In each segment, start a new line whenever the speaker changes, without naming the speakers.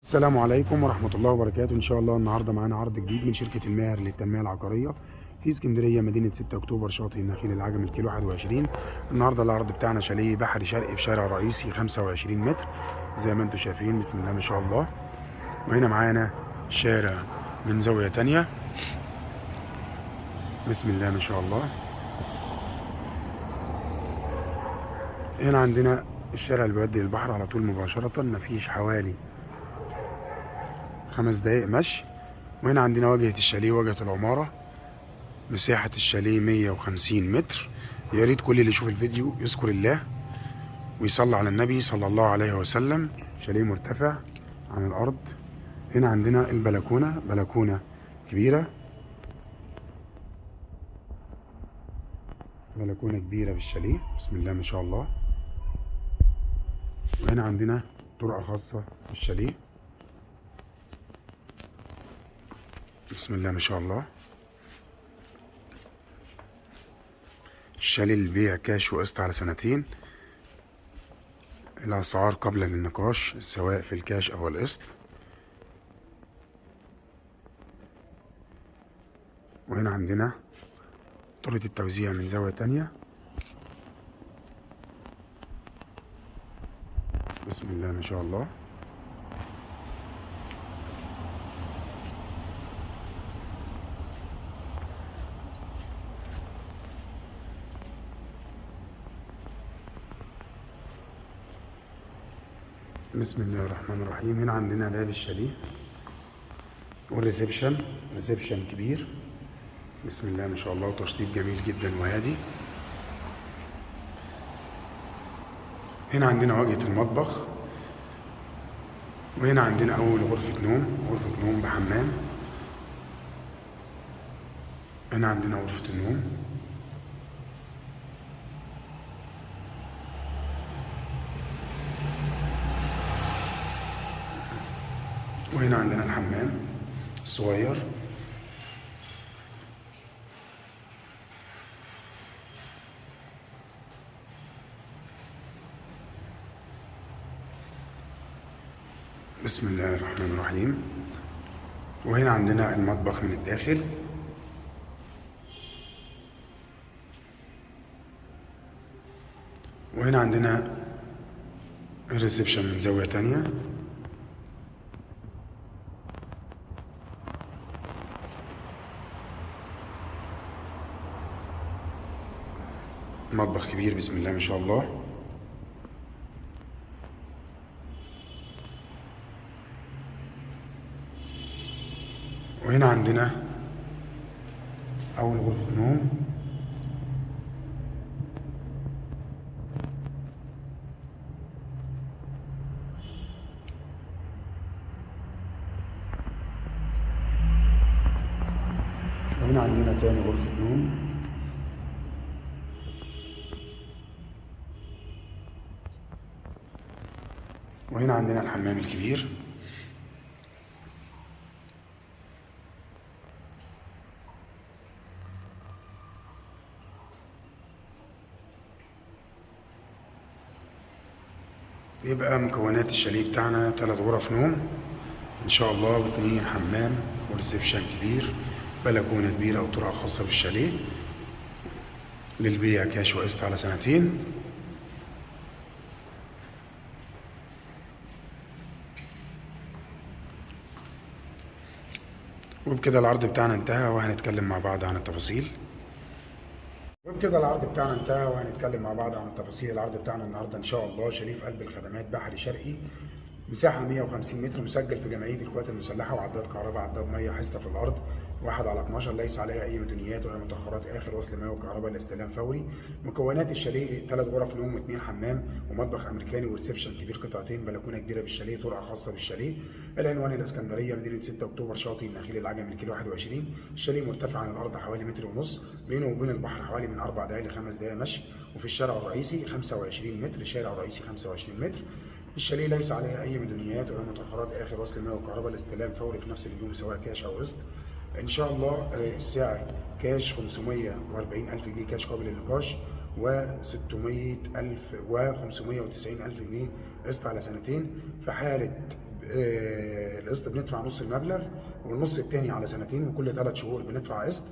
السلام عليكم ورحمة الله وبركاته. إن شاء الله النهاردة معانا عرض جديد من شركة الماهر للتنمية العقارية في اسكندرية، مدينة 6 أكتوبر، شاطئ النخيل العجمي، الكيلو 21. النهاردة العرض بتاعنا شاليه بحري شرقي في شارع رئيسي 25 متر زي ما انتم شايفين، بسم الله ما شاء الله. وهنا معانا شارع من زاوية تانية، بسم الله ما شاء الله. هنا عندنا الشارع اللي بيودي للبحر على طول مباشرة، مفيش حوالي 5 دقايق مشي. وهنا عندنا واجهة الشاليه، واجهة العمارة. مساحة الشاليه 150 متر. يا ريت كل اللي يشوف الفيديو يذكر الله ويصلي على النبي صلى الله عليه وسلم. شاليه مرتفع عن الأرض. هنا عندنا البلكونة، بلكونة كبيرة، بلكونة كبيرة في الشاليه، بسم الله ما شاء الله. وهنا عندنا طرقة خاصة بالشاليه، بسم الله ما شاء الله. الشاليه للبيع كاش وقسط على سنتين. الأسعار قابلة للنقاش سواء في الكاش أو القسط. وهنا عندنا طريقة التوزيع من زاوية تانية، بسم الله ما شاء الله. بسم الله الرحمن الرحيم. هنا عندنا باب الشاليه وال reception، reception كبير، بسم الله ما شاء الله، وتشطيب جميل جدا وهادي. هنا عندنا واجهة المطبخ، وهنا عندنا أول غرفة نوم، غرفة نوم بحمام. هنا عندنا غرفة النوم. وهنا عندنا الحمام الصغير. بسم الله الرحمن الرحيم. وهنا عندنا المطبخ من الداخل. وهنا عندنا الريسبشن من زاوية تانية. مطبخ كبير، بسم الله ما شاء الله. وهنا عندنا أول غرفة نوم. وهنا عندنا تاني غرفة نوم. وهنا عندنا الحمام الكبير. يبقى مكونات الشاليه بتاعنا 3 غرف نوم ان شاء الله، و2 حمام، وريسبشن كبير، بلكونه كبيره وطرقه خاصه بالشاليه. للبيع كاش وقسط على سنتين. وبكده العرض بتاعنا انتهى، وهنتكلم مع بعض عن التفاصيل. وبكده العرض بتاعنا انتهى، وهنتكلم مع بعض عن التفاصيل. العرض بتاعنا النهارده ان شاء الله شاليه في قلب الخدمات، بحري شرقي، مساحة 150 متر، مسجل في جمعية القوات المسلحة، وعداد كهرباء، عداد مية، حصة في الأرض، 1/12، ليس عليها أي مدنيات ولا متأخرات، آخر وصل مية وكهرباء، الاستلام فوري. مكونات الشاليه 3 غرف نوم و2 حمام ومطبخ أمريكاني وريسبشن كبير قطعتين، بلكونة كبيرة بالشاليه، طرقة خاصة بالشاليه. العنوان الإسكندرية، مدينة 6 أكتوبر، شاطئ النخيل العجمي، الكيلو 21. الشاليه مرتفع عن الأرض حوالي 1.5 متر، بينه وبين البحر حوالي من 4 دقايق ل5 دقايق مشي، وفي الشارع الرئيسي 25 متر، شارع رئيسي 25 متر. الشاليه ليس عليه أي مدنيات ولا متأخرات، آخر وصل مياه وكهرباء، الاستلام فوري في نفس اليوم سواء كاش أو قسط. إن شاء الله السعر كاش 540 ألف جنيه كاش قابل للنقاش، و600 ألف و590 ألف جنيه قسط على سنتين. في حالة القسط بندفع نص المبلغ والنص التاني على سنتين، وكل 3 شهور بندفع قسط.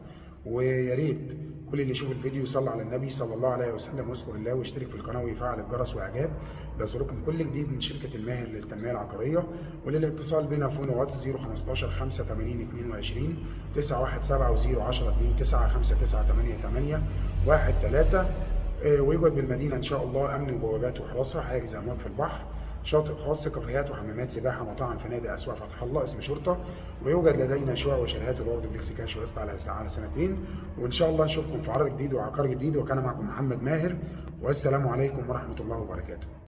ويا ريت كل اللي يشوف الفيديو يصلي على النبي صلى الله عليه وسلم ويذكر الله ويشترك في القناة ويفعل الجرس واعجاب ليصلكم كل جديد من شركة الماهر للتنمية العقارية. وللاتصال بنا phone واتس 015 85 22 917 و 010 29 59 88 13. ويوجد بالمدينة إن شاء الله أمن وبوابات وحراسة، حاجز أمواج في البحر، شاطئ خاص، كافيهات وحمامات سباحة، مطاعم، فنادق، أسواق فتح الله، قسم شرطة. ويوجد لدينا شقق وشاليهات الورد بليكس كاش وقسط على سنتين. وإن شاء الله نشوفكم في عرض جديد وعقار جديد. وكان معكم محمد ماهر، والسلام عليكم ورحمة الله وبركاته.